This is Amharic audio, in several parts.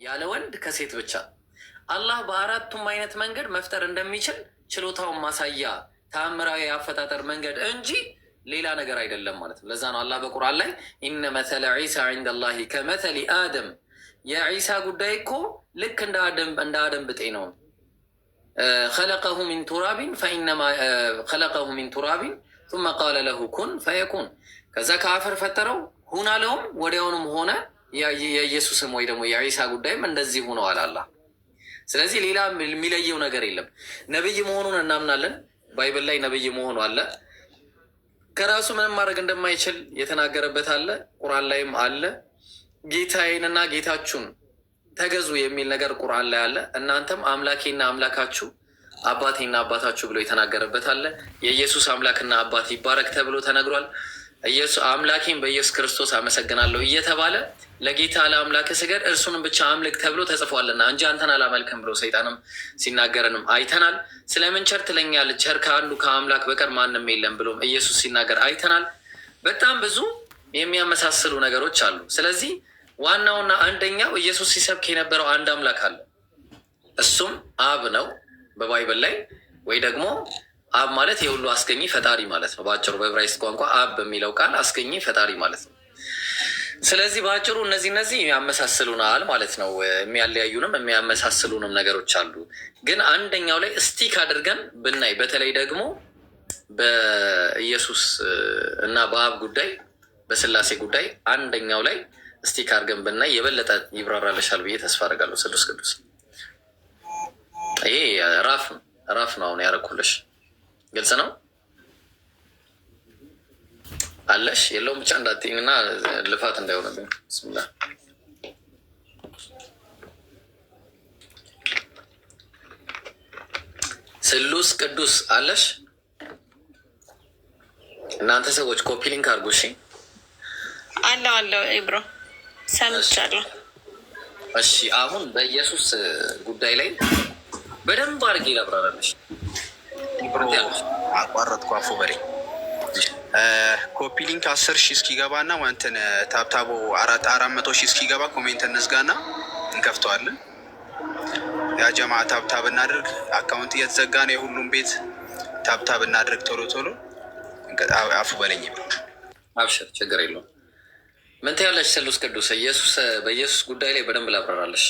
ያለ ወንድ ከሴት ብቻ አላህ በአራቱም አይነት መንገድ መፍጠር እንደሚችል ችሎታውን ማሳያ ተአምራዊ የአፈጣጠር መንገድ እንጂ ሌላ ነገር አይደለም ማለት ነው። ለዛ ነው አላህ በቁርአን ላይ إن مثل عيسى عند الله كمثل آدم፣ የዒሳ ጉዳይ እኮ ልክ እንደ አደም ብጤ ነው። خلقه من تراب فإنما خلقه من تراب ثم قال له كن فيكون። ከዛ ከአፈር ፈጠረው ሁን አለውም ወዲያውኑም ሆነ። የኢየሱስም ወይ ደግሞ የዒሳ ጉዳይም እንደዚህ ሆነዋል አላህ። ስለዚህ ሌላ የሚለየው ነገር የለም። ነብይ መሆኑን እናምናለን። Bible ላይ ነብይ መሆኑ አለ። ከራሱ ምንም ማድረግ እንደማይችል የተናገረበት አለ። ቁርአን ላይም አለ። ጌታዬንና ጌታችሁን ተገዙ የሚል ነገር ቁርአን ላይ አለ። እናንተም አምላኬና አምላካችሁ አባቴና አባታችሁ ብሎ የተናገረበት አለ። የኢየሱስ አምላክና አባት ይባረክ ተብሎ ተነግሯል። አምላኬን በኢየሱስ ክርስቶስ አመሰግናለሁ እየተባለ ለጌታ ለአምላክ ስገድ እርሱንም ብቻ አምልክ ተብሎ ተጽፏልና እንጂ አንተን አላመልክም ብሎ ሰይጣንም ሲናገረንም አይተናል። ስለምን ቸር ትለኛለህ? ቸር ከአንዱ ከአምላክ በቀር ማንም የለም ብሎም ኢየሱስ ሲናገር አይተናል። በጣም ብዙ የሚያመሳስሉ ነገሮች አሉ። ስለዚህ ዋናውና አንደኛው ኢየሱስ ሲሰብክ የነበረው አንድ አምላክ አለ፣ እሱም አብ ነው በ Bible ላይ ወይ ደግሞ አብ ማለት የሁሉ አስገኚ ፈጣሪ ማለት ነው። በአጭሩ በዕብራይስጥ ቋንቋ አብ በሚለው ቃል አስገኚ ፈጣሪ ማለት ነው። ስለዚህ በአጭሩ እነዚህ ያመሳስሉናል ማለት ነው። የሚያለያዩንም የሚያመሳስሉንም ነገሮች አሉ። ግን አንደኛው ላይ stick አድርገን ብናይ በተለይ ደግሞ በኢየሱስ እና በአብ ጉዳይ በስላሴ ጉዳይ አንደኛው ላይ stick አድርገን ብናይ የበለጠ ይብራራልሻል ብዬ ተስፋ አደርጋለሁ። ስሉስ ቅዱስ ይሄ rough rough ነው አሁን ያደረኩልሽ። ግልጽ ነው አለሽ የለውም ብቻ እንዳትይኝ እና ልፋት እንዳይሆንብኝ። ብስሚላ። ስሉስ ቅዱስ አለሽ። እናንተ ሰዎች copy link አድርጉ እሺ። አለው አለው ኢብሮ ሰምቻለሁ። እሺ አሁን በኢየሱስ ጉዳይ ላይ በደንብ አድርጌ ላብራራለሽ። ኢብሮ አቋረጥኩ። አፉ በለኝ። Copy link 10,000 እስኪገባ እና እንትን tap tap ኡ 400,000 እስኪገባ comment እንዝጋና እንከፍተዋለን። ያ ጀማ tap tap እናድርግ። Account እየተዘጋ ነው የሁሉም ቤት። Tap tap እናድርግ ቶሎ ቶሎ። አፉ በለኝ። አብሽር፣ ችግር የለውም። ምን ትያለሽ? ስሉስ ቅዱስ ኢየሱስ በኢየሱስ ጉዳይ ላይ በደንብ ላብራራለሽ።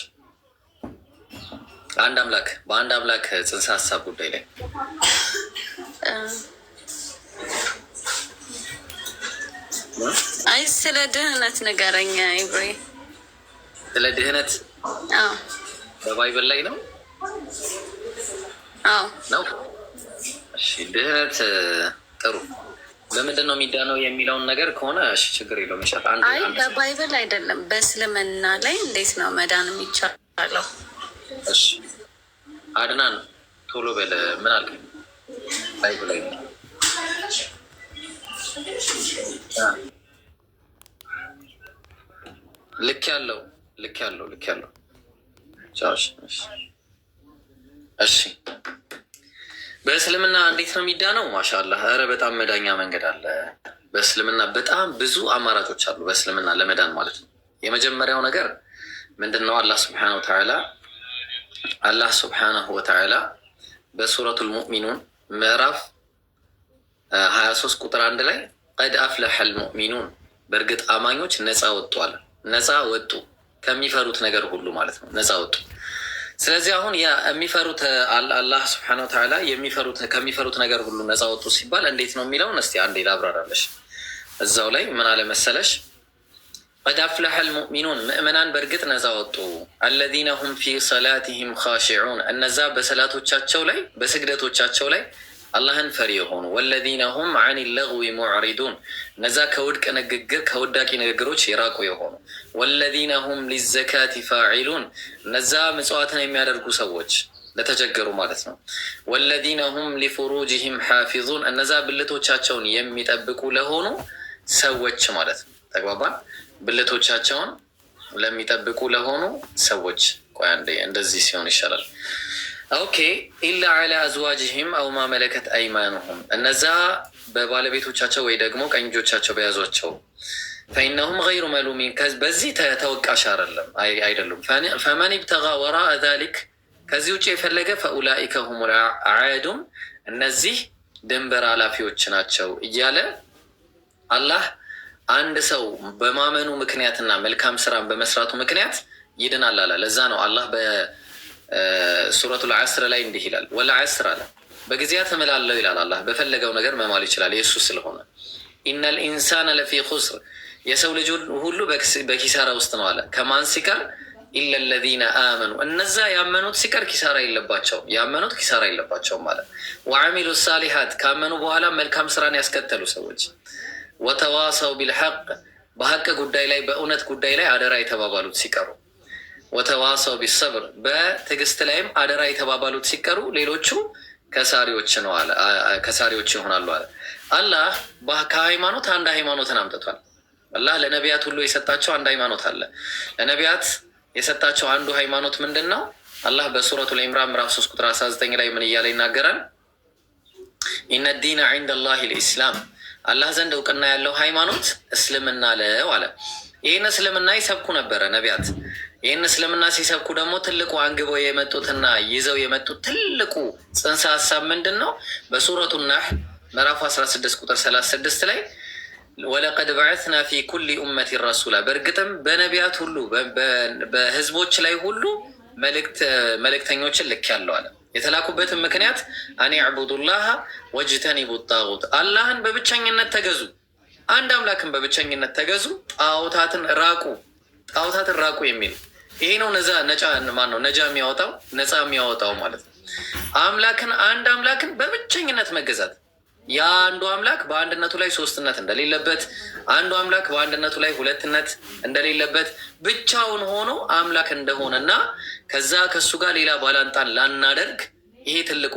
አንድ አምላክ በአንድ አምላክ ጽንሰ ሀሳብ ጉዳይ ላይ። አይ ስለ ድህነት ንገረኝ ኢብሬ። ስለ ድህነት በ Bible ላይ ነው? አዎ። ነው። እሺ ድህነት ጥሩ። በምንድን ነው የሚዳነው የሚለውን ነገር ከሆነ እሺ ችግር የለውም። ይሻል። አይ በ Bible አይደለም፣ በእስልምና ላይ እንዴት ነው መዳን የሚቻለው? እሺ አድናን ቶሎ በል። ምን አልከኝ? Bible ላይ ልክ ያለው ልክ ያለው ልክ ያለው። እሺ በእስልምና እንዴት ነው የሚዳነው? ማሻአላህ ኧረ በጣም መዳኛ መንገድ አለ። በእስልምና በጣም ብዙ አማራጮች አሉ፣ በእስልምና ለመዳን ማለት ነው። የመጀመሪያው ነገር ምንድን ነው? አላህ سبحانه وتعالى በሱረቱል ሙእሚኑን ምዕራፍ 23 ቁጥር 1 ላይ قد أفلح المؤمنون፣ በእርግጥ አማኞች ነፃ ወጥቷል። ነፃ ወጡ ከሚፈሩት ነገር ሁሉ ማለት ነው። ነፃ ወጡ። ስለዚህ አሁን የሚፈሩት አላህ سبحانه وتعالى የሚፈሩት ከሚፈሩት ነገር ሁሉ ነፃ ወጡ ሲባል እንዴት ነው የሚለውን እስቲ አንዴ ላብራራለሽ። እዛው ላይ ምን አለ መሰለሽ? قد أفلح المؤمنون፣ ምእመናን በእርግጥ ነፃ ወጡ። الذين هم في صلاتهم خاشعون፣ እነዛ በሰላቶቻቸው ላይ በስግደቶቻቸው ላይ አላህን ፈሪ የሆኑ፣ والذين هم عن اللغو معرضون፣ እነዛ ከውድቅ ንግግር ከውዳቂ ንግግሮች የራቁ የሆኑ፣ والذين هم للزكاة فاعلون፣ እነዛ ምጽዋትን የሚያደርጉ ሰዎች ለተቸገሩ ማለት ነው። والذين هم لفروجهم حافظون፣ እነዛ ብልቶቻቸውን የሚጠብቁ ለሆኑ ሰዎች ማለት ነው። ተግባባን። ብልቶቻቸውን ለሚጠብቁ ለሆኑ ሰዎች። ቆይ አንዴ እንደዚህ ሲሆን ይሻላል። Okay፣ إلا على أزواجهم أو ما ملكت أيمانهم፣ እነዛ በባለቤቶቻቸው ወይ ደግሞ ቀኝ እጆቻቸው በያዟቸው فإنهم غير ملومين በዚህ ተወቃሽ አይደለም አይደሉም። فمن ابتغى وراء ذلك ከዚህ ውጭ የፈለገ فأولئك هم العادون እነዚህ ድንበር ኃላፊዎች ናቸው እያለ አላህ አንድ ሰው በማመኑ ምክንያትና መልካም ስራን በመስራቱ ምክንያት ይድናል አለ። ለዛ ነው አላህ በሱረቱል ዐስር ላይ እንዲህ ይላል፣ والعصر አለ በጊዜያት እምላለሁ ይላል አላህ። በፈለገው ነገር መማል ይችላል የእሱ ስለሆነ። إن الإنسان لفي خسر የሰው ልጅ ሁሉ በኪሳራ ውስጥ ነው አለ። ከማን ሲቀር? إلا الذين آمنوا እነዛ ያመኑት ሲቀር ኪሳራ የለባቸውም። ያመኑት ኪሳራ የለባቸውም ማለት وعملوا الصالحات ካመኑ በኋላ መልካም ስራን ያስከተሉ ሰዎች፣ وتواصوا بالحق በሀቅ ጉዳይ ላይ በእውነት ጉዳይ ላይ አደራ የተባባሉት ሲቀሩ፣ وتواصوا بالصبر በትዕግስት ላይም አደራ የተባባሉት ሲቀሩ ሌሎቹ ከሳሪዎች ነው አለ፣ ከሳሪዎች ይሆናሉ አለ። አላህ ከሃይማኖት አንድ ሃይማኖትን አምጥቷል። አላህ ለነቢያት ሁሉ የሰጣቸው አንድ ሃይማኖት አለ። ለነቢያት የሰጣቸው አንዱ ሃይማኖት ምንድን ነው? አላህ በሱረቱል ኢምራን ምዕራፍ 3 ቁጥር 19 ላይ ምን እያለ ይናገራል? إن الدين عند الله الإسلام፣ አላህ ዘንድ እውቅና ያለው ሃይማኖት እስልምና ነው አለ። ይህን እስልምና ይሰብኩ ነበረ ነቢያት። ይህን እስልምና ሲሰብኩ ደግሞ ትልቁ አንግበው የመጡትና ይዘው የመጡት ትልቁ ጽንሰ ሀሳብ ምንድን ነው? በሱረቱ ናሕል ምዕራፍ 16 ቁጥር 36 ላይ ولقد بعثنا في كل أمة رسولا፣ በእርግጥም በነቢያት ሁሉ በህዝቦች ላይ ሁሉ መልእክተኞችን ልኬያለሁ አለ። የተላኩበትን ምክንያት أن اعبدوا الله واجتنبوا الطاغوت፣ አላህን በብቸኝነት ተገዙ፣ አንድ አምላክን በብቸኝነት ተገዙ፣ ጣዖታትን ራቁ፣ ጣዖታትን ራቁ የሚል ይሄ ነው። ነዛ ነጫ ማን ነው ነጃ የሚያወጣው ነፃ የሚያወጣው ማለት ነው። አምላክን አንድ አምላክን በብቸኝነት መገዛት የአንዱ አምላክ በአንድነቱ ላይ ሶስትነት እንደሌለበት፣ አንዱ አምላክ በአንድነቱ ላይ ሁለትነት እንደሌለበት፣ ብቻውን ሆኖ አምላክ እንደሆነና ከዛ ከእሱ ጋር ሌላ ባላንጣን ላናደርግ ይሄ ትልቁ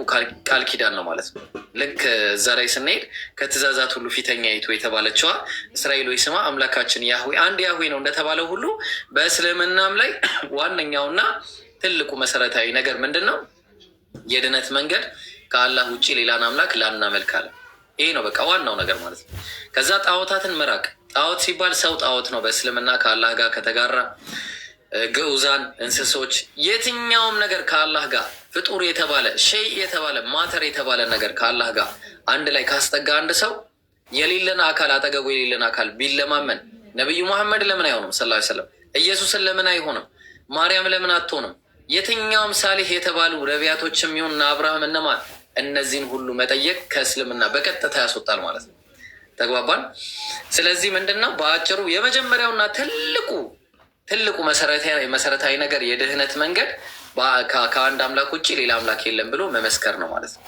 ቃል ኪዳን ነው ማለት ነው። ልክ እዛ ላይ ስንሄድ ከትእዛዛት ሁሉ ፊተኛይቱ የተባለችዋ እስራኤል ሆይ ስማ አምላካችን ያህዌ አንድ ያህዌ ነው እንደተባለው ሁሉ በእስልምናም ላይ ዋነኛውና ትልቁ መሰረታዊ ነገር ምንድን ነው? የድነት መንገድ ከአላህ ውጭ ሌላን አምላክ ላናመልክ አለ። ይሄ ነው በቃ ዋናው ነገር ማለት ነው። ከዛ ጣዖታትን መራቅ። ጣዖት ሲባል ሰው ጣዖት ነው በእስልምና ከአላህ ጋር ከተጋራ፣ ግዑዛን እንስሶች፣ የትኛውም ነገር ከአላህ ጋር ፍጡር የተባለ شيء የተባለ matter የተባለ ነገር ከአላህ ጋር አንድ ላይ ካስጠጋ አንድ ሰው የሌለን አካል አጠገቡ የሌለን አካል ቢለማመን ነቢዩ መሐመድ ለምን አይሆንም? صلى الله عليه وسلم ኢየሱስን ለምን አይሆንም? ማርያም ለምን አትሆንም? የትኛውም ሳሌህ የተባሉ ነቢያቶችም ይሁን አብርሃም እነማን እነዚህን ሁሉ መጠየቅ ከእስልምና በቀጥታ ያስወጣል ማለት ነው። ተግባባን? ስለዚህ ምንድን ነው በአጭሩ የመጀመሪያውና ትልቁ ትልቁ መሰረታዊ ነገር የድህነት መንገድ ከአንድ አምላክ ውጭ ሌላ አምላክ የለም ብሎ መመስከር ነው ማለት ነው።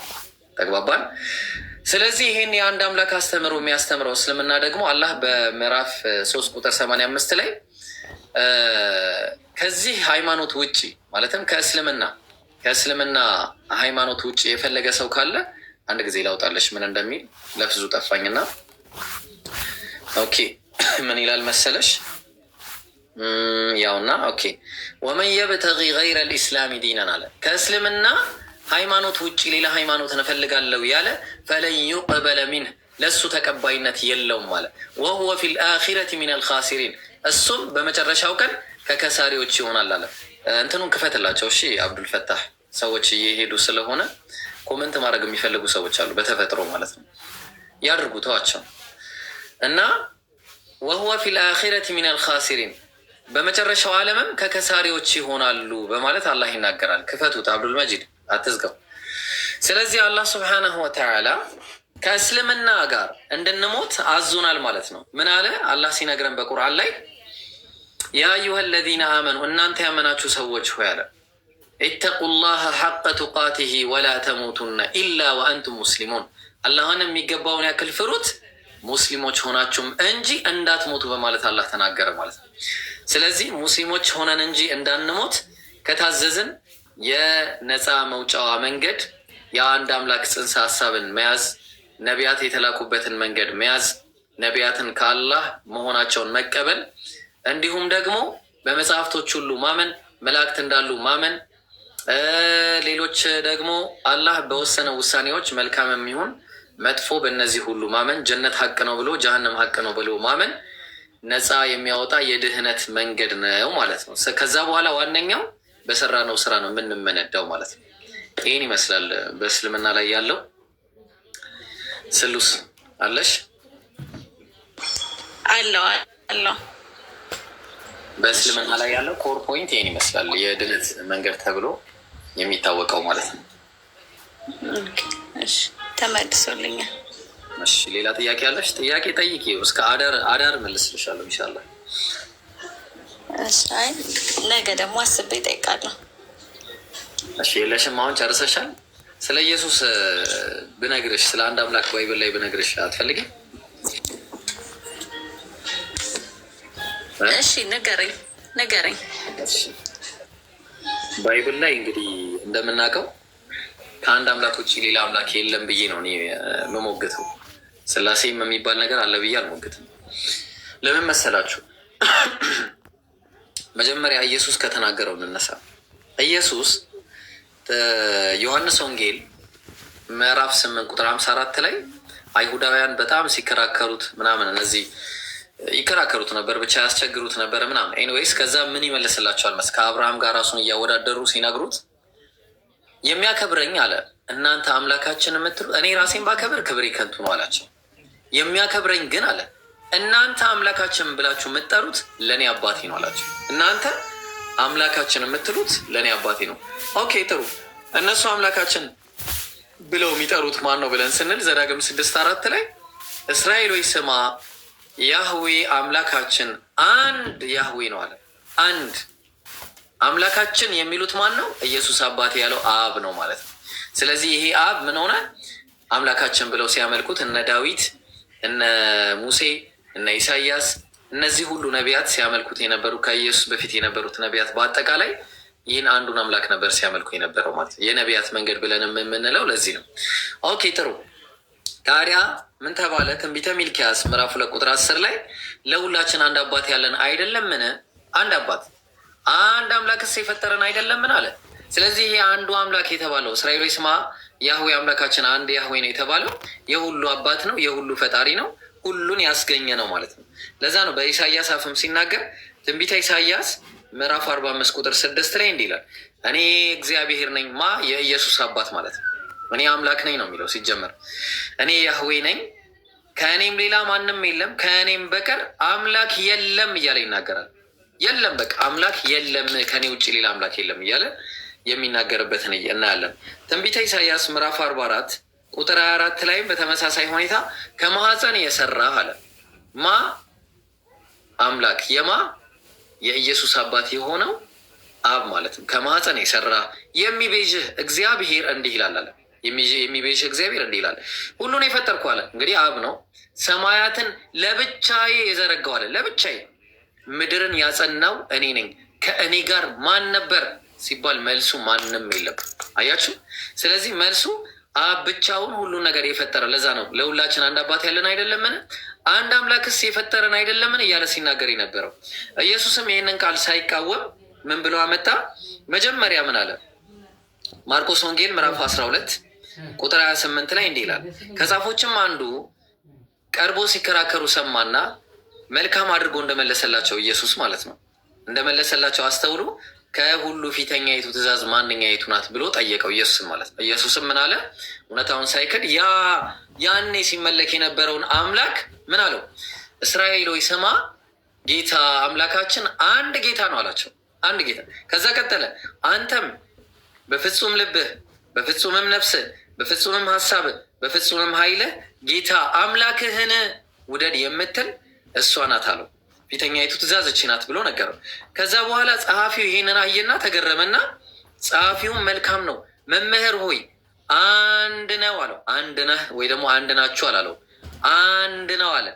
ተግባባን? ስለዚህ ይሄን የአንድ አምላክ አስተምሮ የሚያስተምረው እስልምና ደግሞ አላህ በምዕራፍ 3 ቁጥር 85 ላይ ከዚህ ሃይማኖት ውጭ ማለትም ከእስልምና ሃይማኖት ውጭ የፈለገ ሰው ካለ አንድ ጊዜ ላውጣለሽ ምን እንደሚል ለፍዙ ጠፋኝና፣ okay ምን ይላል መሰለሽ? ያውና okay ومن يبتغ غير الإسلام دينا አለ። ከእስልምና ሃይማኖት ውጭ ሌላ ሃይማኖትን እፈልጋለሁ ያለ فلن يقبل منه ለእሱ ተቀባይነት የለውም አለ። وهو في الآخرة من الخاسرين እሱም በመጨረሻው ቀን ከከሳሪዎች ይሆናል አለ። እንትኑን ክፈትላቸው እሺ አብዱልፈታህ፣ ሰዎች እየሄዱ ስለሆነ comment ማድረግ የሚፈልጉ ሰዎች አሉ፣ በተፈጥሮ ማለት ነው። ያድርጉ፣ ተዋቸው እና وهو في الآخرة من الخاسرين በመጨረሻው ዓለምም ከከሳሪዎች ይሆናሉ በማለት አላህ ይናገራል። ክፈቱት፣ አብዱልመጂድ አትዝጋው። ስለዚህ አላህ سبحانه وتعالى ከእስልምና ጋር እንድንሞት አዞናል ማለት ነው። ምን አለ አላህ ሲነግረን በቁርአን ላይ? يا أيها الذين آمنوا እናንተ ያመናችሁ ሰዎች ሆይ አለ اتقوا الله حق تقاته ولا تموتن إلا وأنتم مسلمون አላህን የሚገባውን ያክል ፍሩት ሙስሊሞች ሆናችሁም እንጂ እንዳትሞቱ በማለት አላህ ተናገረ ማለት ነው። ስለዚህ ሙስሊሞች ሆነን እንጂ እንዳንሞት ከታዘዝን የነፃ መውጫዋ መንገድ የአንድ አምላክ ጽንሰ ሀሳብን መያዝ፣ ነቢያት የተላኩበትን መንገድ መያዝ፣ ነቢያትን ከአላህ መሆናቸውን መቀበል፣ እንዲሁም ደግሞ በመጽሐፍቶች ሁሉ ማመን፣ መላእክት እንዳሉ ማመን፣ ሌሎች ደግሞ አላህ በወሰነው ውሳኔዎች መልካም የሚሆን መጥፎ በእነዚህ ሁሉ ማመን፣ ጀነት ሀቅ ነው ብሎ ጀሀነም ሀቅ ነው ብሎ ማመን። ነፃ የሚያወጣ የድህነት መንገድ ነው ማለት ነው። ከዛ በኋላ ዋነኛው በሰራነው ስራ ነው የምንመነዳው ማለት ነው። ይህን ይመስላል በእስልምና ላይ ያለው። ስሉስ አለሽ? አለው አለው። በእስልምና ላይ ያለው core point ይህን ይመስላል፣ የድነት መንገድ ተብሎ የሚታወቀው ማለት ነው። ተመልሶልኛል። እሺ፣ ሌላ ጥያቄ አለሽ? ጥያቄ ጠይቂ። እስከ አዳር አዳር መልስልሻለሁ ኢንሻላህ። አይ ነገ ደግሞ አስቤ እጠይቃለሁ። እሺ፣ የለሽም? አሁን ጨርሰሻል? ስለ ኢየሱስ ብነግርሽ፣ ስለ አንድ አምላክ Bible ላይ ብነግርሽ አትፈልጊም? እሺ፣ ንገረኝ ንገረኝ። Bible ላይ እንግዲህ እንደምናውቀው ከአንድ አምላክ ውጭ ሌላ አምላክ የለም ብዬ ነው እኔ የምሞግተው። ስላሴም የሚባል ነገር አለ ብዬ አልሞግትም። ለምን መሰላችሁ? መጀመሪያ ኢየሱስ ከተናገረው እንነሳ። ኢየሱስ ዮሐንስ ወንጌል ምዕራፍ 8 ቁጥር 54 ላይ አይሁዳውያን በጣም ሲከራከሩት ምናምን፣ እነዚህ ይከራከሩት ነበር፣ ብቻ ያስቸግሩት ነበር ምናምን። Anyways፣ ከዛ ምን ይመልስላቸዋል መስ ከአብርሃም ጋር ራሱን እያወዳደሩ ሲነግሩት፣ የሚያከብረኝ አለ፣ እናንተ አምላካችን የምትሉ፣ እኔ ራሴን ባከብር ክብሬ ከንቱ ነው አላቸው። የሚያከብረኝ ግን አለ፣ እናንተ አምላካችን ብላችሁ የምትጠሩት ለእኔ አባቴ ነው አላቸው። እናንተ አምላካችን የምትሉት ለእኔ አባቴ ነው። Okay፣ ጥሩ። እነሱ አምላካችን ብለው የሚጠሩት ማን ነው ብለን ስንል ዘዳግም 6:4 ላይ እስራኤል ሆይ ስማ፣ ያህዌ አምላካችን አንድ ያህዌ ነው አለ። አንድ አምላካችን የሚሉት ማን ነው? ኢየሱስ አባቴ ያለው አብ ነው ማለት ነው። ስለዚህ ይሄ አብ ምን ሆነ? አምላካችን ብለው ሲያመልኩት እነ ዳዊት፣ እነ ሙሴ፣ እነ ኢሳያስ፣ እነዚህ ሁሉ ነቢያት ሲያመልኩት የነበሩ፣ ከኢየሱስ በፊት የነበሩት ነቢያት በአጠቃላይ ይህን አንዱን አምላክ ነበር ሲያመልኩ የነበረው ማለት ነው። የነቢያት መንገድ ብለን የምንለው ለዚህ ነው። Okay፣ ጥሩ። ታዲያ ምን ተባለ? ትንቢተ ሚልኪያስ ምዕራፍ 2 ቁጥር 10 ላይ ለሁላችን አንድ አባት ያለን አይደለምን? አንድ አባት፣ አንድ አምላክስ የፈጠረን አይደለምን አለ። ስለዚህ ይሄ አንዱ አምላክ የተባለው፣ እስራኤል ሆይ ስማ፣ ያህዌ አምላካችን አንድ ያህዌ ነው የተባለው የሁሉ አባት ነው፣ የሁሉ ፈጣሪ ነው፣ ሁሉን ያስገኘ ነው ማለት ነው። ለዛ ነው በኢሳያስ አፍም ሲናገር ትንቢተ ኢሳያስ ምዕራፍ 45 ቁጥር 6 ላይ እንዲህ ይላል፣ እኔ እግዚአብሔር ነኝ። ማ? የኢየሱስ አባት ማለት ነው። እኔ አምላክ ነኝ ነው የሚለው ሲጀመር። እኔ ያህዌ ነኝ፣ ከእኔም ሌላ ማንም የለም፣ ከእኔም በቀር አምላክ የለም እያለ ይናገራል። የለም፣ በቃ አምላክ የለም፣ ከእኔ ውጭ ሌላ አምላክ የለም እያለ የሚናገርበትን እናያለን። ትንቢተ ኢሳያስ ምዕራፍ 44 ቁጥር 24 ላይም በተመሳሳይ ሁኔታ ከማህፀን የሰራህ አለ። ማ አምላክ? የማ? የኢየሱስ አባት የሆነው አብ ማለት ነው። ከማህፀን የሰራ የሚቤዥህ እግዚአብሔር እንዲህ ይላል አለ። የሚቤዥህ እግዚአብሔር እንዲህ ይላል፣ ሁሉን የፈጠርኩ አለ። እንግዲህ አብ ነው። ሰማያትን ለብቻዬ የዘረጋው አለ። ለብቻዬ ምድርን ያጸናው እኔ ነኝ። ከእኔ ጋር ማን ነበር ሲባል መልሱ ማንም የለም። አያችሁ። ስለዚህ መልሱ አብ ብቻውን ሁሉን ነገር የፈጠረ። ለዛ ነው ለሁላችን አንድ አባት ያለን አይደለምን? አንድ አምላክስ የፈጠረን አይደለምን? እያለ ሲናገር የነበረው። ኢየሱስም ይህንን ቃል ሳይቃወም ምን ብሎ አመጣ? መጀመሪያ ምን አለ? ማርቆስ ወንጌል ምዕራፍ 12 ቁጥር 28 ላይ እንዲህ ይላል። ከጻፎችም አንዱ ቀርቦ ሲከራከሩ ሰማና መልካም አድርጎ እንደመለሰላቸው፣ ኢየሱስ ማለት ነው፣ እንደመለሰላቸው አስተውሎ ከሁሉ ፊተኛይቱ ትእዛዝ ማንኛይቱ ናት ብሎ ጠየቀው፣ ኢየሱስን ማለት ነው። ኢየሱስም ምን አለ? እውነታውን ሳይክድ ያ ያኔ ሲመለክ የነበረውን አምላክ ምን አለው? እስራኤል ሆይ ስማ፣ ጌታ አምላካችን አንድ ጌታ ነው አላቸው። አንድ ጌታ። ከዛ ቀጠለ፣ አንተም በፍጹም ልብህ፣ በፍጹምም ነፍስህ፣ በፍጹምም ሀሳብህ፣ በፍጹምም ኃይልህ ጌታ አምላክህን ውደድ የምትል እሷ ናት አለው። ፊተኛይቱ ትእዛዝ እቺ ናት ብሎ ነገረው። ከዛ በኋላ ጸሐፊው ይሄንን አየና ተገረመና ጸሐፊውም መልካም ነው መምህር ሆይ፣ አንድ ነው አለው። አንድ ነህ ወይ ደግሞ አንድ ናችሁ አላለው። አንድ ነው አለ።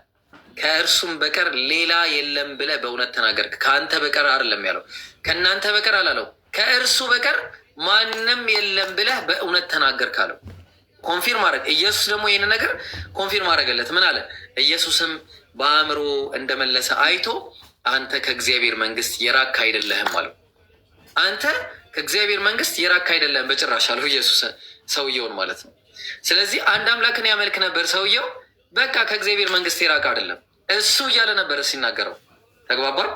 ከእርሱም በቀር ሌላ የለም ብለህ በእውነት ተናገርክ። ከአንተ በቀር አይደለም ያለው፣ ከእናንተ በቀር አላለው። ከእርሱ በቀር ማንም የለም ብለህ በእውነት ተናገርክ አለው። Confirm አደረገ። ኢየሱስ ደግሞ ይህን ነገር confirm አደረገለት። ምን አለ? ኢየሱስም በአእምሮ እንደመለሰ አይቶ አንተ ከእግዚአብሔር መንግስት የራክ አይደለህም አለው። አንተ ከእግዚአብሔር መንግስት የራክ አይደለህም በጭራሽ አለው ኢየሱስ ሰውየውን ማለት ነው። ስለዚህ አንድ አምላክን ያመልክ ነበር ሰውየው። በቃ ከእግዚአብሔር መንግስት የራቀ አይደለም። እሱ እያለ ነበረ ሲናገረው። ተግባባን?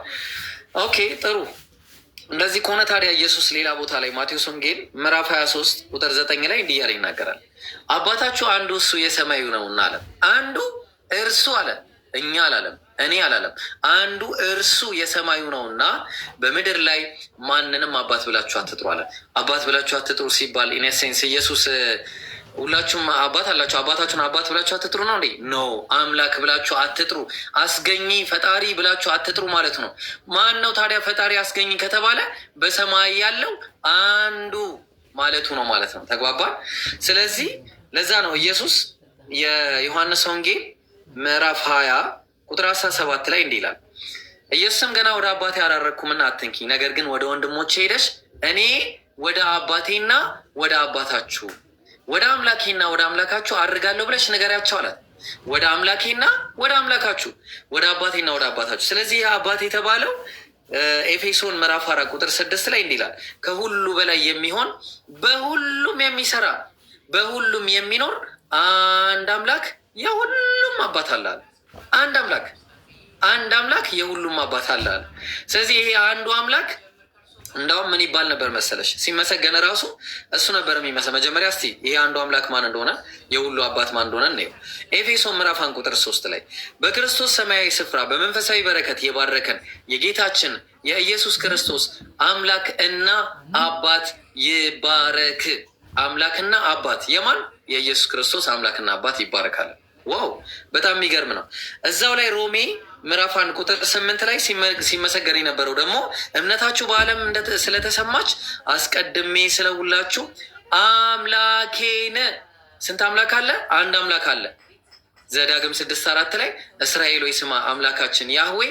Okay ጥሩ። እንደዚህ ከሆነ ታዲያ ኢየሱስ ሌላ ቦታ ላይ ማቴዎስ ወንጌል ምዕራፍ 23 ቁጥር 9 ላይ እንዲህ እያለ ይናገራል። አባታችሁ አንዱ እሱ የሰማዩ ነውና አለ። አንዱ እርሱ አለ፣ እኛ አላለም፣ እኔ አላለም። አንዱ እርሱ የሰማዩ ነውና በምድር ላይ ማንንም አባት ብላችሁ አትጥሩ አለ። አባት ብላችሁ አትጥሩ ሲባል in a sense ኢየሱስ ሁላችሁም አባት አላችሁ፣ አባታችሁን አባት ብላችሁ አትጥሩ ነው እንዴ? No፣ አምላክ ብላችሁ አትጥሩ፣ አስገኚ ፈጣሪ ብላችሁ አትጥሩ ማለት ነው። ማን ነው ታዲያ ፈጣሪ አስገኚ ከተባለ በሰማይ ያለው አንዱ ማለቱ ነው ማለት ነው። ተግባባን? ስለዚህ ለዛ ነው ኢየሱስ የዮሐንስ ወንጌል ምዕራፍ 20 ቁጥር 17 ላይ እንዲህ ይላል፣ ኢየሱስም ገና ወደ አባቴ አላረግኩምና አትንኪኝ፣ ነገር ግን ወደ ወንድሞቼ ሄደሽ እኔ ወደ አባቴና ወደ አባታችሁ ወደ አምላኬና ወደ አምላካችሁ አድርጋለሁ ብለሽ ንገሪያቸው አላት። ወደ አምላኬና ወደ አምላካችሁ፣ ወደ አባቴና ወደ አባታችሁ። ስለዚህ ይህ አባት የተባለው ኤፌሶን ምዕራፍ 4 ቁጥር 6 ላይ እንዲህ ይላል፣ ከሁሉ በላይ የሚሆን በሁሉም የሚሰራ በሁሉም የሚኖር አንድ አምላክ የሁሉም አባት አለ አለ። አንድ አምላክ፣ አንድ አምላክ የሁሉም አባት አለ አለ። ስለዚህ ይሄ አንዱ አምላክ እንዳውም ምን ይባል ነበር መሰለሽ? ሲመሰገን ራሱ እሱ ነበር የሚመሰ መጀመሪያ እስቲ ይሄ አንዱ አምላክ ማን እንደሆነ፣ የሁሉ አባት ማን እንደሆነ እንየው። ኤፌሶን ምዕራፍ 1 ቁጥር 3 ላይ በክርስቶስ ሰማያዊ ስፍራ በመንፈሳዊ በረከት የባረከን የጌታችን የኢየሱስ ክርስቶስ አምላክ እና አባት ይባረክ። አምላክና አባት የማን? የኢየሱስ ክርስቶስ አምላክና አባት ይባረካል። Wow፣ በጣም የሚገርም ነው። እዛው ላይ ሮሜ ምዕራፍ 1 ቁጥር 8 ላይ ሲመሰገን የነበረው ደግሞ እምነታችሁ በዓለም ስለተሰማች አስቀድሜ ስለሁላችሁ አምላኬን። ስንት አምላክ አለ? አንድ አምላክ አለ። ዘዳግም 6:4 ላይ እስራኤል ሆይ ስማ አምላካችን ያህዌ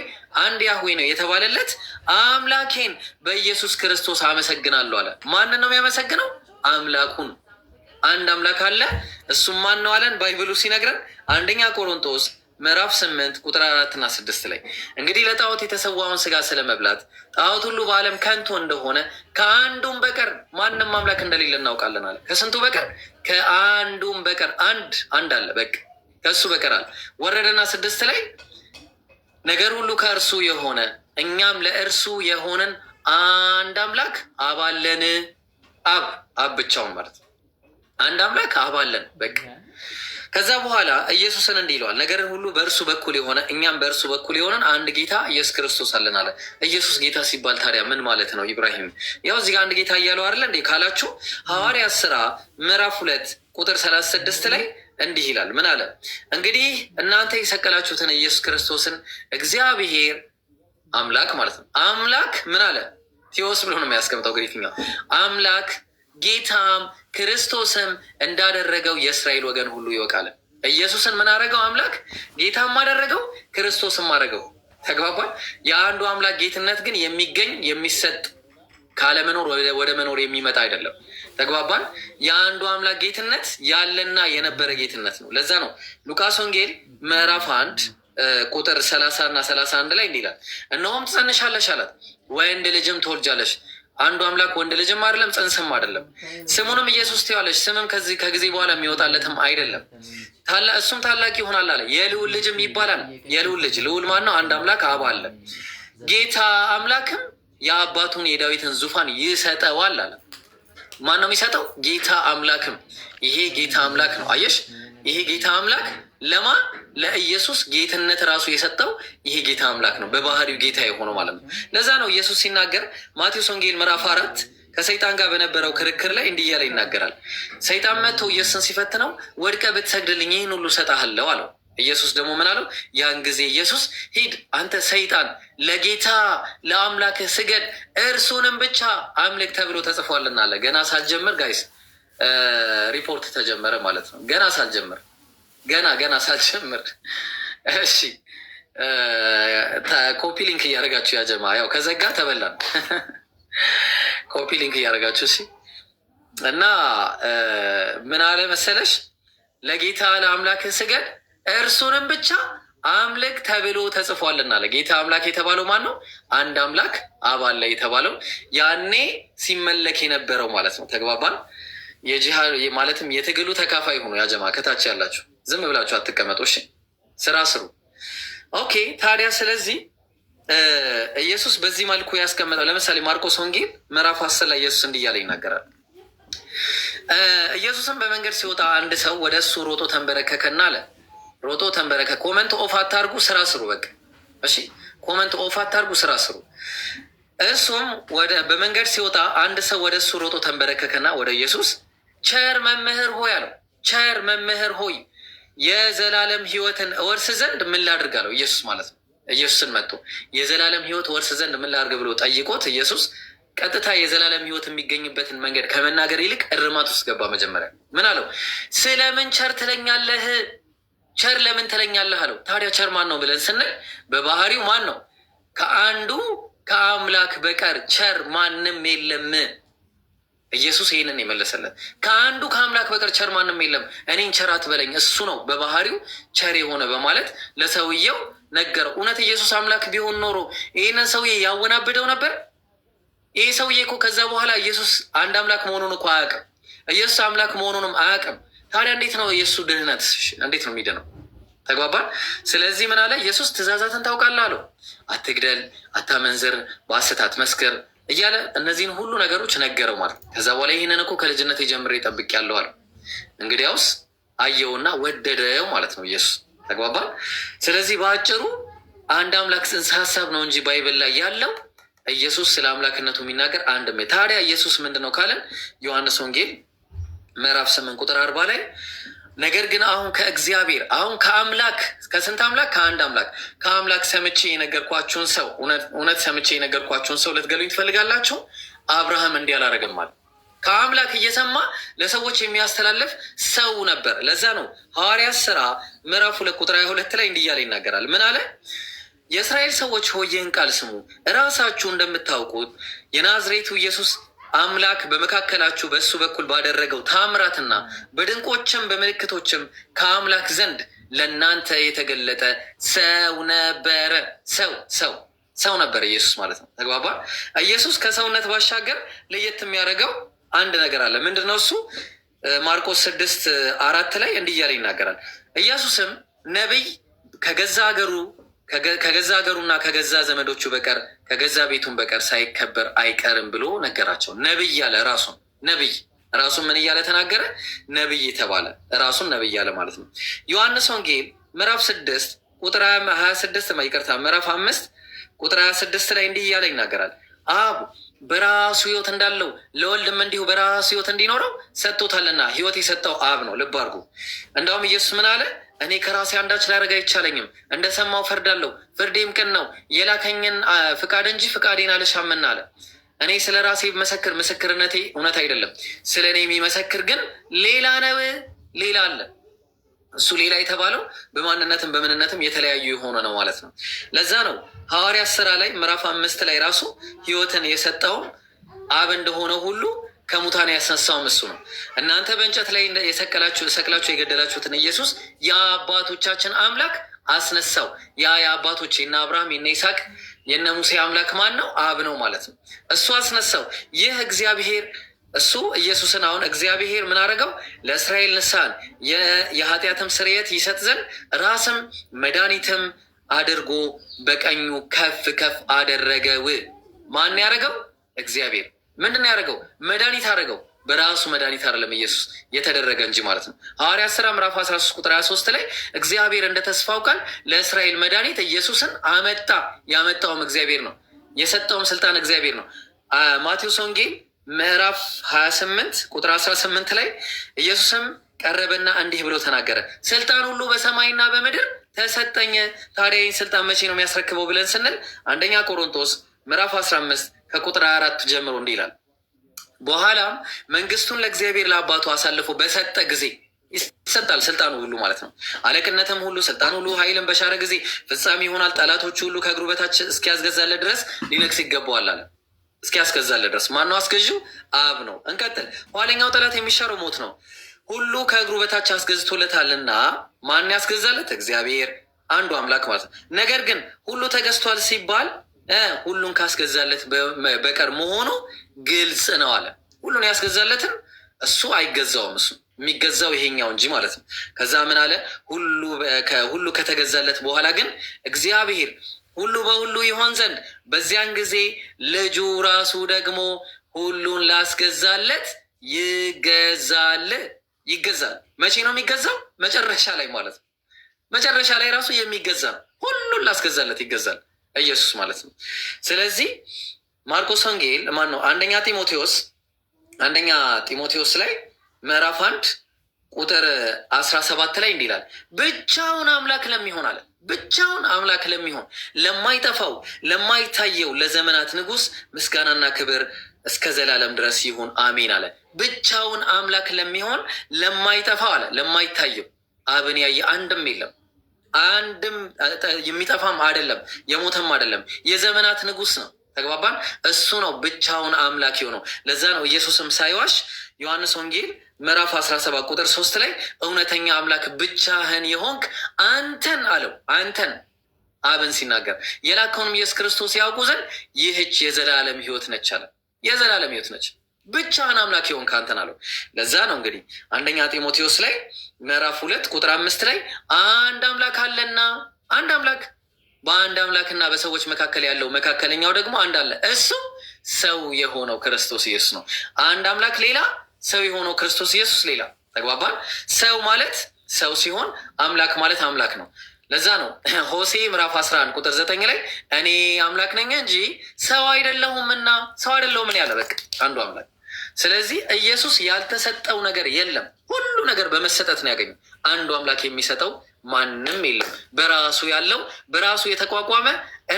አንድ ያህዌ ነው የተባለለት አምላኬን በኢየሱስ ክርስቶስ አመሰግናለሁ አለ። ማንን ነው የሚያመሰግነው? አምላኩን። አንድ አምላክ አለ። እሱም ማን ነው አለን Bible ኡ ሲነግረን አንደኛ ቆሮንቶስ ምዕራፍ 8 ቁጥር 4 እና 6 ላይ እንግዲህ ለጣዖት የተሰዋውን ስጋ ስለመብላት ጣዖት ሁሉ በዓለም ከንቱ እንደሆነ ከአንዱም በቀር ማንም አምላክ እንደሌለ እናውቃለን አለ። ከስንቱ በቀር? ከአንዱም በቀር። አንድ አንድ አለ፣ በቃ ከእሱ በቀር አለ። ወረደና 6 ላይ ነገር ሁሉ ከእርሱ የሆነ እኛም ለእርሱ የሆንን አንድ አምላክ አብ አለን። አብ፣ አብ ብቻውን ማለት ነው። አንድ አምላክ አብ አለን በቃ። ከዛ በኋላ ኢየሱስን እንዲህ ይለዋል፣ ነገርን ሁሉ በእርሱ በኩል የሆነ እኛም በእርሱ በኩል የሆነን አንድ ጌታ ኢየሱስ ክርስቶስ አለን አለ። ኢየሱስ ጌታ ሲባል ታዲያ ምን ማለት ነው? ኢብራሂም ያው እዚህ ጋር አንድ ጌታ እያለው አይደለ እንዴ ካላችሁ ሐዋርያት ስራ ምዕራፍ 2 ቁጥር 36 ላይ እንዲህ ይላል። ምን አለ? እንግዲህ እናንተ የሰቀላችሁትን ኢየሱስ ክርስቶስን እግዚአብሔር አምላክ ማለት ነው። አምላክ ምን አለ? ቴዎስ ብሎ ነው የሚያስቀምጠው ግሪክኛው። አምላክ ጌታም ክርስቶስም እንዳደረገው የእስራኤል ወገን ሁሉ ይወቃል። ኢየሱስን ምን አደረገው? አምላክ ጌታም አደረገው፣ ክርስቶስም አደረገው። ተግባባን? የአንዱ አምላክ ጌትነት ግን የሚገኝ፣ የሚሰጥ፣ ካለመኖር ወደ መኖር የሚመጣ አይደለም። ተግባባን? የአንዱ አምላክ ጌትነት ያለና የነበረ ጌትነት ነው። ለዛ ነው ሉቃስ ወንጌል ምዕራፍ 1 ቁጥር 30 እና 31 ላይ እንዲህ ይላል፣ እነሆም ትጸንሻለሽ አላት፣ ወንድ ልጅም ትወልጃለሽ። አንዱ አምላክ ወንድ ልጅም አይደለም፣ ጽንስም አይደለም። ስሙንም ኢየሱስ ትይዋለሽ። ስምም ከዚህ ከጊዜ በኋላ የሚወጣለትም አይደለም። እሱም ታላቅ ይሆናል አለ፣ የልዑል ልጅም ይባላል። የልዑል ልጅ፣ ልዑል ማን ነው? አንድ አምላክ አብ አለ። ጌታ አምላክም የአባቱን የዳዊትን ዙፋን ይሰጠዋል አለ። ማን ነው የሚሰጠው? ጌታ አምላክም። ይሄ ጌታ አምላክ ነው። አየሽ፣ ይሄ ጌታ አምላክ ለማ? ለኢየሱስ ጌትነት ራሱ የሰጠው ይሄ ጌታ አምላክ ነው። በባህሪው ጌታ የሆነው ማለት ነው። ለዛ ነው ኢየሱስ ሲናገር ማቴዎስ ወንጌል ምዕራፍ 4 ከሰይጣን ጋር በነበረው ክርክር ላይ እንዲህ እያለ ይናገራል። ሰይጣን መጥቶ ኢየሱስን ሲፈትነው ወድቀህ ብትሰግድልኝ ይህን ሁሉ እሰጥሃለሁ አለው። ኢየሱስ ደግሞ ምን አለው? ያን ጊዜ ኢየሱስ ሂድ አንተ ሰይጣን፣ ለጌታ ለአምላክህ ስገድ እርሱንም ብቻ አምልክ ተብሎ ተጽፏልና አለ። ገና ሳልጀምር guys ሪፖርት ተጀመረ ማለት ነው። ገና ሳልጀምር፣ ገና ገና ሳልጀምር። እሺ copy link እያደረጋችሁ ያጀማ፣ ያው ከዘጋ ተበላን። Copy link እያደረጋችሁ እሺ። እና ምን አለ መሰለሽ? ለጌታ ለአምላክህ ስገድ እርሱንም ብቻ አምልክ ተብሎ ተጽፏልና አለ። ጌታ አምላክ የተባለው ማን ነው? አንድ አምላክ አብ አለ የተባለው ያኔ ሲመለክ የነበረው ማለት ነው። ተግባባን? የጂሃድ ማለትም የትግሉ ተካፋይ ሆኖ ያጀማ ከታች ያላችሁ ዝም ብላችሁ አትቀመጡ። እሺ ስራ ስሩ። Okay ታዲያ ስለዚህ ኢየሱስ በዚህ መልኩ ያስቀመጠው ለምሳሌ ማርቆስ ወንጌል ምዕራፍ 10 ላይ ኢየሱስ እንዲህ እያለ ይናገራል። ኢየሱስም በመንገድ ሲወጣ አንድ ሰው ወደ እሱ ሮጦ ተንበረከከና አለ፣ ሮጦ ተንበረከ። Comment off አታርጉ፣ ስራ ስሩ። በቃ እሺ፣ comment off አታርጉ፣ ስራ ስሩ። እርሱም ወደ በመንገድ ሲወጣ አንድ ሰው ወደ እሱ ሮጦ ተንበረከከና ወደ ኢየሱስ ቸር መምህር ሆይ አለው። ቸር መምህር ሆይ፣ የዘላለም ሕይወትን እወርስ ዘንድ ምን ላድርግ አለው። ኢየሱስ ማለት ነው። ኢየሱስን መጥቶ የዘላለም ሕይወት እወርስ ዘንድ ምን ላድርግ ብሎ ጠይቆት ኢየሱስ ቀጥታ የዘላለም ሕይወት የሚገኝበትን መንገድ ከመናገር ይልቅ እርማት ውስጥ ገባ። መጀመሪያ ምን አለው? ስለምን ቸር ትለኛለህ? ቸር ለምን ትለኛለህ አለው። ታዲያ ቸር ማን ነው ብለን ስንል በባህሪው ማን ነው? ከአንዱ ከአምላክ በቀር ቸር ማንም የለም። ኢየሱስ ይህንን የመለሰለት ከአንዱ ከአምላክ በቀር ቸር ማንም የለም፣ እኔን ቸር አትበለኝ፣ እሱ ነው በባህሪው ቸር የሆነ በማለት ለሰውየው ነገረው። እውነት ኢየሱስ አምላክ ቢሆን ኖሮ ይህንን ሰውዬ ያወናብደው ነበር? ይህ ሰውዬ እኮ ከዛ በኋላ ኢየሱስ አንድ አምላክ መሆኑን እኮ አያውቅም። ኢየሱስ አምላክ መሆኑንም አያውቅም። ታዲያ እንዴት ነው የእሱ ድህነት? እንዴት ነው የሚድነው? ተግባባን። ስለዚህ ምን አለ ኢየሱስ? ትእዛዛትን ታውቃለህ አለው። አትግደል፣ አታመንዝር፣ በሐሰት አትመስክር እያለ እነዚህን ሁሉ ነገሮች ነገረው ማለት። ከዛ በኋላ ይህንን እኮ ከልጅነት ጀምሬ ጠብቄያለሁ አለው። እንግዲያውስ አየውና ወደደው ማለት ነው ኢየሱስ። ተግባባን። ስለዚህ በአጭሩ አንድ አምላክ ጽንሰ ሀሳብ ነው እንጂ Bible ላይ ያለው ኢየሱስ ስለ አምላክነቱ የሚናገር አንድም። ታዲያ ኢየሱስ ምንድን ነው ካለን ዮሐንስ ወንጌል ምዕራፍ 8 ቁጥር 40 ላይ ነገር ግን አሁን ከእግዚአብሔር፣ አሁን ከአምላክ፣ ከስንት አምላክ? ከአንድ አምላክ፣ ከአምላክ ሰምቼ የነገርኳችሁን ሰው፣ እውነት ሰምቼ የነገርኳችሁን ሰው ልትገሉኝ ትፈልጋላችሁ? አብርሃም እንዲህ አላደረገም አለ። ከአምላክ እየሰማ ለሰዎች የሚያስተላልፍ ሰው ነበር። ለዛ ነው ሐዋርያት ስራ ምዕራፍ 2 ቁጥር 22 ላይ እንዲህ እያለ ይናገራል። ምን አለ? የእስራኤል ሰዎች ሆይ ይህን ቃል ስሙ። እራሳችሁ እንደምታውቁት የናዝሬቱ ኢየሱስ አምላክ በመካከላችሁ በእሱ በኩል ባደረገው ታምራትና በድንቆችም በምልክቶችም ከአምላክ ዘንድ ለእናንተ የተገለጠ ሰው ነበረ። ሰው ሰው ሰው ነበረ ኢየሱስ ማለት ነው። ተግባባ። ኢየሱስ ከሰውነት ባሻገር ለየት የሚያደርገው አንድ ነገር አለ። ምንድን ነው እሱ? ማርቆስ 6:4 ላይ እንዲህ እያለ ይናገራል። ኢየሱስም ነቢይ ከገዛ ሀገሩና ከገዛ ዘመዶቹ በቀር ከገዛ ቤቱን በቀር ሳይከበር አይቀርም ብሎ ነገራቸው። ነቢይ አለ ራሱን፣ ነቢይ ራሱን ምን እያለ ተናገረ? ነቢይ የተባለ ራሱን ነቢይ አለ ማለት ነው። ዮሐንስ ወንጌል ምዕራፍ 6 ቁጥር 26፣ ይቅርታ፣ ምዕራፍ 5 ቁጥር 26 ላይ እንዲህ እያለ ይናገራል። አብ በራሱ ሕይወት እንዳለው ለወልድም እንዲሁ በራሱ ሕይወት እንዲኖረው ሰጥቶታልና ሕይወት የሰጠው አብ ነው። ልብ አድርጉ። እንዳውም ኢየሱስ ምን አለ? እኔ ከራሴ አንዳች ላደርግ አይቻለኝም፣ እንደሰማው ፈርዳለሁ፣ ፍርዴም ቅን ነው፣ የላከኝን ፍቃድ እንጂ ፍቃዴን አልሻምና አለ። እኔ ስለ ራሴ መሰክር ምስክርነቴ እውነት አይደለም፣ ስለ እኔ የሚመሰክር ግን ሌላ ነው፣ ሌላ አለ። እሱ ሌላ የተባለው በማንነትም በምንነትም የተለያዩ የሆነ ነው ማለት ነው። ለዛ ነው ሐዋርያት ስራ ላይ ምዕራፍ 5 ላይ ራሱ ሕይወትን የሰጠውም አብ እንደሆነ ሁሉ ከሙታን ያስነሳውም እሱ ነው። እናንተ በእንጨት ላይ የሰቀላችሁ ሰቅላችሁ የገደላችሁትን ኢየሱስ የአባቶቻችን አምላክ አስነሳው። ያ የአባቶች የነ አብርሃም፣ የነ ይስሐቅ፣ የነ ሙሴ አምላክ ማን ነው? አብ ነው ማለት ነው። እሱ አስነሳው። ይህ እግዚአብሔር እሱ ኢየሱስን አሁን እግዚአብሔር ምን አደረገው? ለእስራኤል ንስሐን የኃጢአትም ስርየት ይሰጥ ዘንድ ራስም መድኃኒትም አድርጎ በቀኙ ከፍ ከፍ አደረገው። ማን ያደረገው? እግዚአብሔር። ምንድን ነው ያደረገው? መድኃኒት አደረገው። በራሱ መድኃኒት አይደለም ኢየሱስ የተደረገ እንጂ ማለት ነው። ሐዋርያት ሥራ ምዕራፍ 13 ቁጥር 23 ላይ እግዚአብሔር እንደ ተስፋው ቃል ለእስራኤል መድኃኒት ኢየሱስን አመጣ። ያመጣውም እግዚአብሔር ነው። የሰጠውም ስልጣን እግዚአብሔር ነው። ማቴዎስ ወንጌል ምዕራፍ 28 ቁጥር 18 ላይ ኢየሱስም ቀረበና እንዲህ ብሎ ተናገረ። ስልጣን ሁሉ በሰማይና በምድር ተሰጠኝ። ታዲያ ይህን ስልጣን መቼ ነው የሚያስረክበው ብለን ስንል አንደኛ ቆሮንቶስ ምዕራፍ 15 ከቁጥር 24 ጀምሮ እንዲህ ይላል። በኋላም መንግስቱን ለእግዚአብሔር ለአባቱ አሳልፎ በሰጠ ጊዜ፣ ይሰጣል ስልጣኑ ሁሉ ማለት ነው። አለቅነትም ሁሉ፣ ስልጣን ሁሉ፣ ኃይልን በሻረ ጊዜ ፍጻሜ ይሆናል። ጠላቶቹ ሁሉ ከእግሩ በታች እስኪያስገዛለት ድረስ ሊነግስ ይገባዋል አለ። እስኪያስገዛለት ድረስ ማነው አስገዢው? አብ ነው። እንቀጥል። ኋለኛው ጠላት የሚሻረው ሞት ነው። ሁሉ ከእግሩ በታች አስገዝቶለታልና ማን ያስገዛለት? እግዚአብሔር አንዱ አምላክ ማለት ነው። ነገር ግን ሁሉ ተገዝቷል ሲባል ሁሉን ካስገዛለት በቀር መሆኑ ግልጽ ነው አለ። ሁሉን ያስገዛለትን እሱ አይገዛውም እሱ የሚገዛው ይሄኛው እንጂ ማለት ነው። ከዛ ምን አለ? ሁሉ ከተገዛለት በኋላ ግን እግዚአብሔር ሁሉ በሁሉ ይሆን ዘንድ በዚያን ጊዜ ልጁ ራሱ ደግሞ ሁሉን ላስገዛለት ይገዛል። ይገዛል። መቼ ነው የሚገዛው? መጨረሻ ላይ ማለት ነው። መጨረሻ ላይ ራሱ የሚገዛ ነው። ሁሉን ላስገዛለት ይገዛል ኢየሱስ ማለት ነው። ስለዚህ ማርቆስ ወንጌል ማን ነው? አንደኛ ጢሞቴዎስ ላይ ምዕራፍ 1 ቁጥር 17 ላይ እንዲህ ይላል፣ ብቻውን አምላክ ለሚሆን አለ፣ ብቻውን አምላክ ለሚሆን፣ ለማይጠፋው፣ ለማይታየው፣ ለዘመናት ንጉሥ ምስጋናና ክብር እስከ ዘላለም ድረስ ይሁን አሜን አለ። ብቻውን አምላክ ለሚሆን፣ ለማይጠፋው አለ፣ ለማይታየው። አብን ያየ አንድም የለም። አንድም የሚጠፋም አይደለም፣ የሞተም አይደለም። የዘመናት ንጉሥ ነው። ተግባባን። እሱ ነው ብቻውን አምላክ የሆነው። ለዛ ነው ኢየሱስም ሳይዋሽ ዮሐንስ ወንጌል ምዕራፍ 17 ቁጥር 3 ላይ እውነተኛ አምላክ ብቻህን የሆንክ አንተን አለው። አንተን፣ አብን ሲናገር፣ የላከውንም ኢየሱስ ክርስቶስ ያውቁ ዘንድ ይህች የዘላለም ሕይወት ነች አለ። የዘላለም ሕይወት ነች። ብቻህን አምላክ የሆንክ አንተን አለው። ለዛ ነው እንግዲህ አንደኛ ጢሞቴዎስ ላይ ምዕራፍ 2 ቁጥር 5 ላይ አንድ አምላክ አለና፣ አንድ አምላክ፣ በአንድ አምላክና በሰዎች መካከል ያለው መካከለኛው ደግሞ አንድ አለ፣ እሱም ሰው የሆነው ክርስቶስ ኢየሱስ ነው። አንድ አምላክ ሌላ፣ ሰው የሆነው ክርስቶስ ኢየሱስ ሌላ። ተግባባን? ሰው ማለት ሰው ሲሆን አምላክ ማለት አምላክ ነው። ለዛ ነው ሆሴ ምዕራፍ 11 ቁጥር 9 ላይ እኔ አምላክ ነኝ እንጂ ሰው አይደለሁምና፣ ሰው አይደለሁምን ያለ በቃ አንዱ አምላክ። ስለዚህ ኢየሱስ ያልተሰጠው ነገር የለም። ሁሉ ነገር በመሰጠት ነው ያገኘው። አንዱ አምላክ የሚሰጠው ማንም የለም። በራሱ ያለው፣ በራሱ የተቋቋመ፣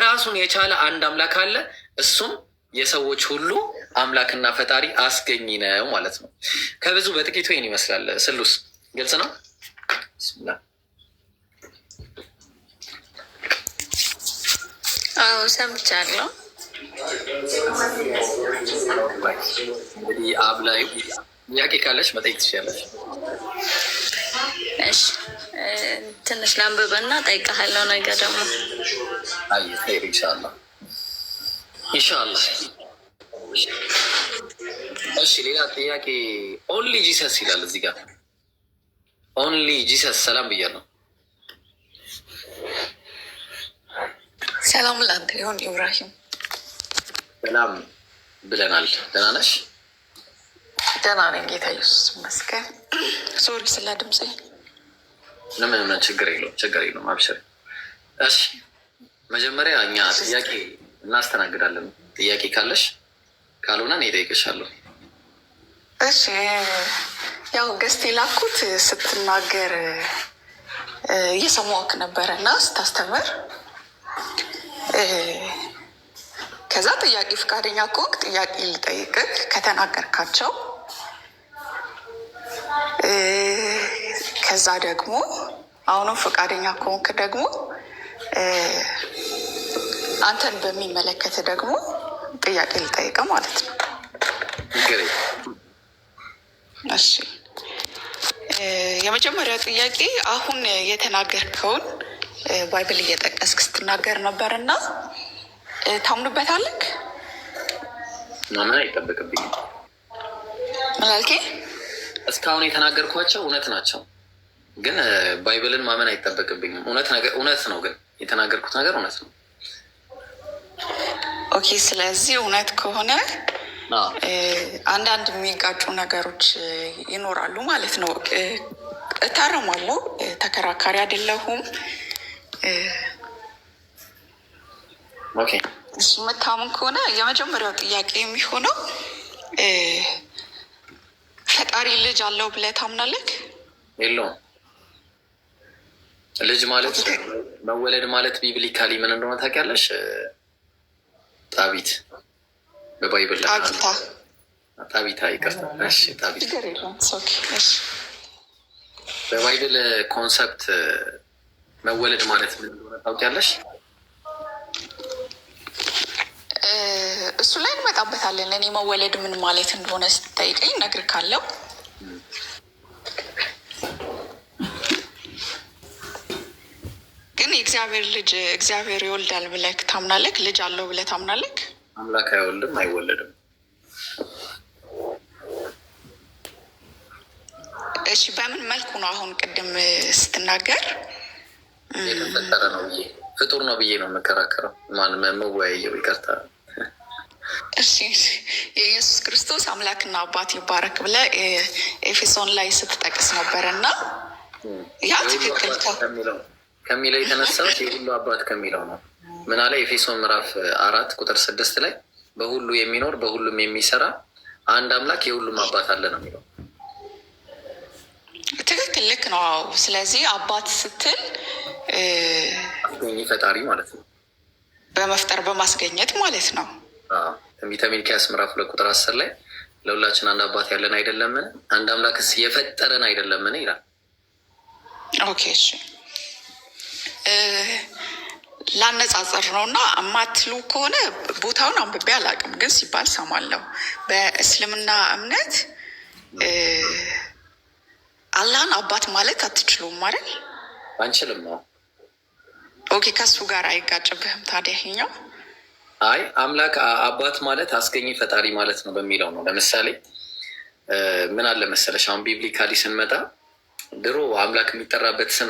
ራሱን የቻለ አንድ አምላክ አለ። እሱም የሰዎች ሁሉ አምላክና ፈጣሪ አስገኚ ነው ማለት ነው። ከብዙ በጥቂቱ ይህን ይመስላል። ስሉስ ግልጽ ነው። ቢስሚላህ። አዎ፣ ሰምቻለሁ። እንግዲህ አብ ላይ ጥያቄ ካለች መጠየቅ ትችላለች። እሺ፣ ትንሽ ላንብብና እጠይቅሃለሁ ነገ ደግሞ። አይ ኸይር፣ ኢንሻአላህ ኢንሻአላህ። እሺ፣ ሌላ ጥያቄ። Only Jesus ይላል እዚህ ጋር። Only Jesus፣ ሰላም ብያለሁ። ሰላም ላንተ ይሁን ኢብራሂም። ሰላም ብለናል። ደህና ነሽ? ደህና ነኝ፣ ጌታ ኢየሱስ ይመስገን። Sorry ስለ ድምፄ። ምንም ምንም ችግር የለውም፣ ችግር የለውም። አብሽር። እሺ፣ መጀመሪያ እኛ ጥያቄ እናስተናግዳለን። ጥያቄ ካለሽ፣ ካልሆነ እኔ እጠይቅሻለሁ። እሺ፣ ያው guest የላኩት ስትናገር እየሰማሁህ ነበረ እና ስታስተምር፣ ከዛ ጥያቄ ፈቃደኛ ከሆንክ ጥያቄ ልጠይቅህ ከተናገርካቸው፣ ከዛ ደግሞ አሁንም ፈቃደኛ ከሆንክ ደግሞ አንተን በሚመለከት ደግሞ ጥያቄ ልጠይቅህ ማለት ነው። ችግር የለም። እሺ፣ የመጀመሪያው ጥያቄ አሁን የተናገርከውን Bible እየጠቀስክ ስትናገር ነበር እና ታምኑበታለህ? ማመን አይጠበቅብኝም። ምን አልከኝ? እስካሁን የተናገርኳቸው እውነት ናቸው፣ ግን Bible ን ማመን አይጠበቅብኝም። እውነት ነገር እውነት ነው፣ ግን የተናገርኩት ነገር እውነት ነው። Okay፣ ስለዚህ እውነት ከሆነ አንዳንድ የሚጋጩ ነገሮች ይኖራሉ ማለት ነው። እታረማለሁ፣ ተከራካሪ አይደለሁም። እሱ መታመን ከሆነ የመጀመሪያው ጥያቄ የሚሆነው ፈጣሪ ልጅ አለው ብለህ ታምናለህ? የለውም። ልጅ ማለት፣ መወለድ ማለት biblically ምን እንደሆነ ታውቂያለሽ? ጣቢት በ Bible ላይ ጣቢታ። ጣቢታ፣ ይቅርታ። እሺ፣ ጣቢታ። ችግር የለውም። Okay፣ እሺ። በ Bible concept መወለድ ማለት ምን እንደሆነ ታውቂያለሽ? እሱ ላይ እንመጣበታለን። እኔ መወለድ ምን ማለት እንደሆነ ስትጠይቀኝ እነግርካለሁ። ግን የእግዚአብሔር ልጅ፣ እግዚአብሔር ይወልዳል ብለህ ታምናለህ? ልጅ አለው ብለህ ታምናለህ? አምላክ አይወልድም፣ አይወለድም። እሺ በምን መልኩ ነው አሁን ቅድም ስትናገር የተፈጠረ ነው ብዬ፣ ፍጡር ነው ብዬ ነው የምከራከረው። ማን መወያየው? ይቅርታ። እሺ፣ የኢየሱስ ክርስቶስ አምላክና አባት ይባረክ ብለህ ኤፌሶን ላይ ስትጠቅስ ነበር እና ያ ትክክል ከሚለው የተነሳው የሁሉ አባት ከሚለው ነው። ምን አለ ኤፌሶን ምዕራፍ 4 ቁጥር 6 ላይ? በሁሉ የሚኖር፣ በሁሉም የሚሰራ አንድ አምላክ የሁሉም አባት አለ ነው የሚለው። ትክክል፣ ልክ ነው። አዎ። ስለዚህ አባት ስትል አስገኚ ፈጣሪ ማለት ነው። በመፍጠር በማስገኘት ማለት ነው። ትንቢተ ሚልክያስ ምዕራፍ 2 ቁጥር 10 ላይ ለሁላችን አንድ አባት ያለን አይደለምን? አንድ አምላክስ የፈጠረን አይደለምን? ይላል። Okay፣ እሺ፣ ላነጻጸር ነው እና የማትሉ ከሆነ ቦታውን አንብቤ አላውቅም፣ ግን ሲባል ሰማለሁ። በእስልምና እምነት አላህን አባት ማለት አትችሉም አይደል? አንችልም ነው። Okay፣ ከሱ ጋር አይጋጭብህም ታዲያ ይሄኛው? አይ፣ አምላክ አባት ማለት አስገኝ ፈጣሪ ማለት ነው በሚለው ነው። ለምሳሌ ምን አለ መሰለሽ፣ አሁን biblically ስንመጣ ድሮ አምላክ የሚጠራበት ስም